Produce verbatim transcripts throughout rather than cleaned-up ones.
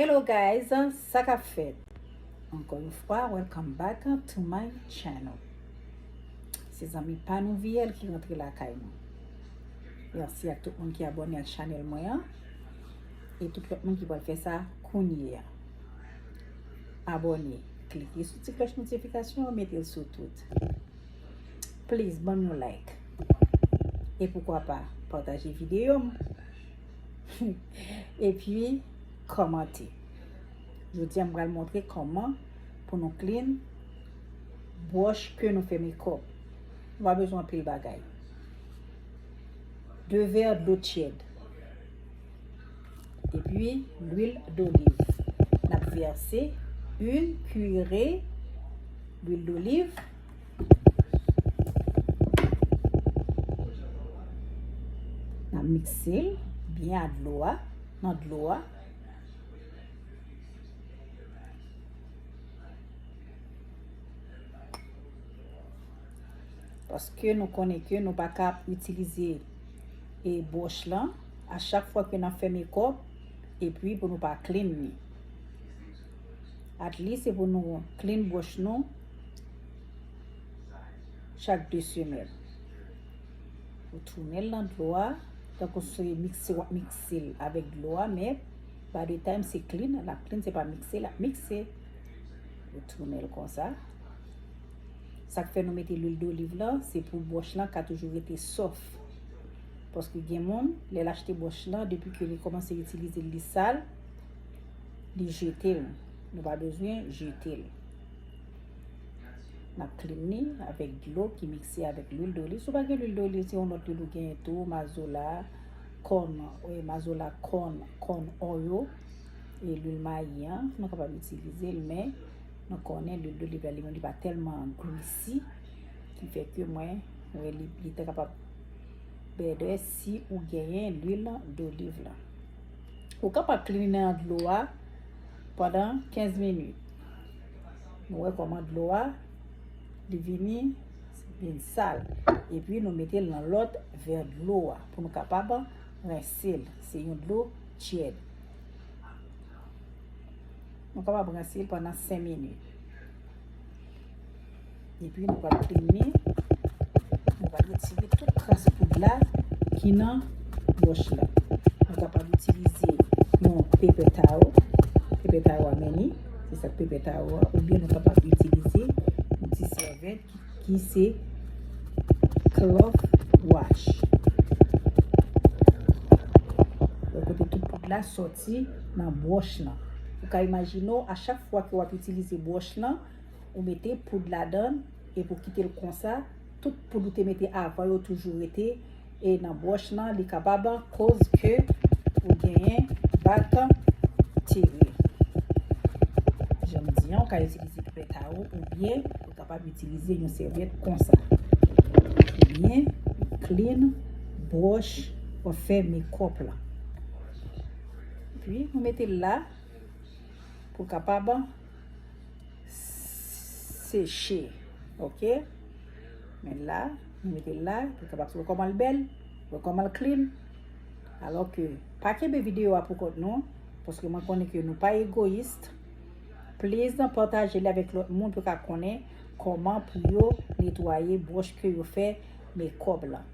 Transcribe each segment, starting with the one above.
Hello guys, sa k ap fèt? Encore une fois, welcome back to my channel. Se zanmi pa nou Viyèl ki rantre lakay nou. Mèsi ak tout moun ki abòne ak chanèl mwen an. E tout lòt moun ki pral fè sa kounye a. Abòne, klike sou ti klòch notifikasyon an, mete l sou tout. Please, ban m yon like. E poukwa pa, pataje videyo m. Epi, kòmante. Jodi a, m pral montre kòman pou nou clean bwòch ke nou fè makeup. Nou pa bezwen anpil bagay. De vè dlo tyèd. Epi, lwil doliv. N ap vèse yon kiyere lwil doliv. N ap mikse l byen a dlo a, nan dlo a. Paske nou konnen ke nou pa ka ap itilize e bwòch lan a chak fwa ke n ap fè makeup, epi pou nou pa clean li. At least se pou nou clean bwòch nou chak de semèn. Ou tounen l nan dlo a, tankou se mikse w ap mikse l avèk dlo a, men by the time se clean, l ap clean, se pa mikse l ap mikse. Ou tounen l konsa. Sa k fè nou mete lwil doliv lan, se pou bwòch lan ka toujou rete sòf. Paske gen moun, lè l achte bwòch lan, depi ke li kòmanse itilize l, li sal, li jete l. Nou pa bezwen jete l. N ap clean li avèk dlo ki mikse avèk lwil doliv. Si w pa gen lwil doliv, se yon lòt lwil ou genyen tou, mazola, kòn, e, mazola kòn, kòn oil, e lwil mayi an, nou kapab itilize l, men nou konnen lwil doliv la, li menm, li pa tèlman greasy, ki fè ke mwen, mwen, li, li te kapab bèdè si ou genyen lwil doliv la. Ou kapab clean nan dlo a pandan kenz minit. Nou wè kòman dlo a, li vini, vin sal. Epi nou mete l nan lòt vè dlo a pou nou kapab rense l. Se yon dlo tyèd. Nou kapab rense l pandan senk minit. Epi nou pral clean li. Nou pral retire tout kras poud la ki nan bwòch la. Nou kapab itilize yon paper towel. Paper towel a men li. Se sa k paper towel a. Oubyen nou kapab itilize yon ti sèvèt ki, ki se cloth wash. Wè kote tout poud la sòti nan bwòch lan. Ou ka imajine w, a chak fwa ke w ap itilize bwòch lan, ou mete poud ladan l, epi w kite l konsa, tout poud ou te mete avan yo toujou rete, e nan bwòch lan, li kapab koz ke ou genyen bakteri. Jan m di an, ou ka itilize paper towel oubyen ou kapab itilize yon sèvyèt konsa. Oubyen clean bwòch w ap fè makeup la. Epi nou mete l la pou l kapab seche. Oke? Men la, nou mete l la, pou l kapab, wè kòman l bèl, wè kòman l clean. Alò ke, pa kenbe videyo a pou kont nou, paske mwen konnen ke nou pa egoyis. Please, pataje li avèk lòt moun pou yo ka konnen kòman pou yo netwaye bwòch ke yo fè makeup lan.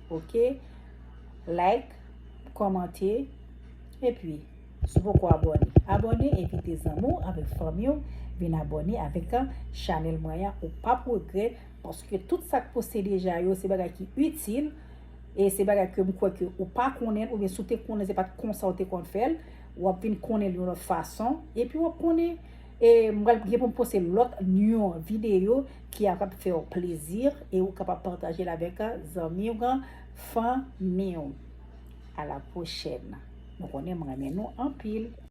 Oke? Like, kòmante, epi, si w poko abòne, abòne, envite zanmi w avèk fanmi w vin abòne avèk chanèl mwen an. Ou p ap regrèt, paske tout sa k poste deja yo, se bagay ki itil, e se bagay ke m kwè ke ou pa konnen l, oubyen si w te konnen, se pa t konsa w te konn fè l, w ap vin konnen l yon lòt fason, epi w ap konnen, e m pral gen pou m poste lòt yon videyo ki ap fè w plezi, e ou kapab pataje l avèk zanmi w, fanmi w. A la pwochèn. Nou konnen m renmen nou anpil.